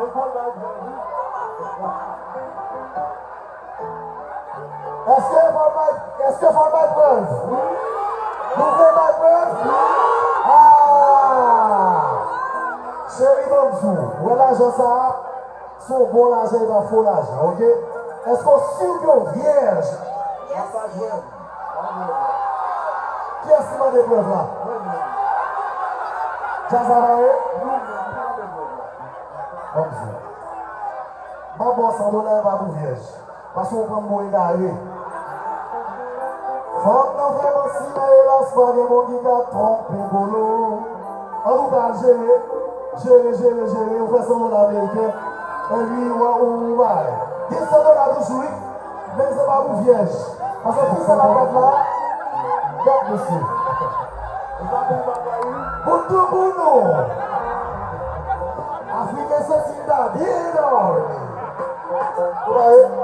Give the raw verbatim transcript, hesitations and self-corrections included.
Èske fò l bay, èske fò l bay prèv? Nou vle bay prèv? Ah! Cheri, ban m di w, wè lajan sa a, se yon bon lajan, e pa fo lajan, oke? Èske w si ke w vyèj? Kiyès ki mande prèv la? Djaz la pare? Ban m di w. M ap ba w san dola, e pa pou vyèj. Paske w pran m pou egare. Fanm nan vrèman simen, elas, pa gen moun ki ka twonpe Bolo. Antouka, al jere, jere, jere, jere, ou fè san dola ameriken, epi w, ou, ou bay. Gen san dola toujou, wi, men se pa pou vyèj. Paske fi sa la fèt la, gad mesye. Pou tou pou nou. Afriken santi l ta byen dòmi. Ou pa wè?